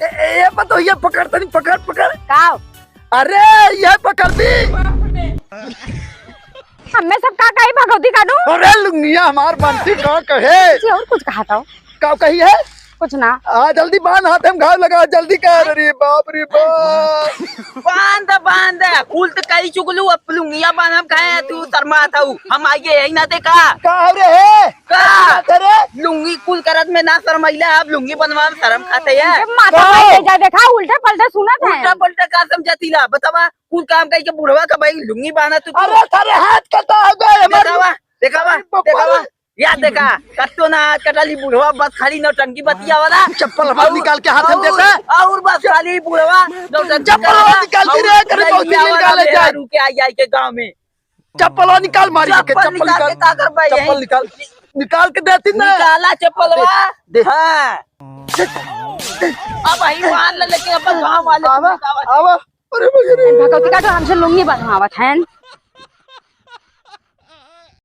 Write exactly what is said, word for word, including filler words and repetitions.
ए, ए, ये पतोहिया, पकड़ तनी, पकड़, पकड़। का? अरे, ये पकड़ भी। हमें सब का कही भगवती काटू? अरे, लुंगिया हमार बंसी का कहे? जी, और कुछ कहा था? का कही है? कुछ ना। आ, जल्दी बांध, हाथ में घाव लगा, जल्दी कर। अरे बाप रे बाप। बांध, बांध, कुल तो कही चुकलू, अब लुंगिया बांध हम कहे, तू शर्मा था, हम आइए यही ना देखा। का हो रे है? का? का करे? लुंगी कुल करत में ना शर्माइला, अब लुंगी बनवा में शर्म खाते हैं। ये माथा का? में ले जा, देखा, उल्टे पलटे सुनत है। उल्टा पलटा का समझती ला, बतावा, कुल काम कही के बुढ़वा का भाई लुंगी बांधा तू, तू। अरे, थारे हाथ कटा हो गए, हमारे देखावा, देखावा, अरे, बाप रे। देखावा, या देखा, कट्टो ना हाथ कटा ली बुढ़वा, बस खाली नौटंकी बतिया वाला। चप्पल हमार और, निकाल के हाथ में और, देता। और बस खाली बुढ़वा, नौटंकी चप्पल वाला निकाल के और रे, करे लइका कौची वाला निकाले मेहरारू जाए। रुके आई, आई के गाँव में। चप्पलवा निकाल मारी के, चप्पल चप्पल निकाल निकाल। के का करबा चप्पल यही? निकाल। निकाल के देती ना। निकाला चप्पलवा। दे, दे। हाँ। अब यही मान ले, लेकिन अपन गाँव वाले आवा, आवा। अरे भैया रे। भगवती का तो हमसे लुंगी बनवावत हैं।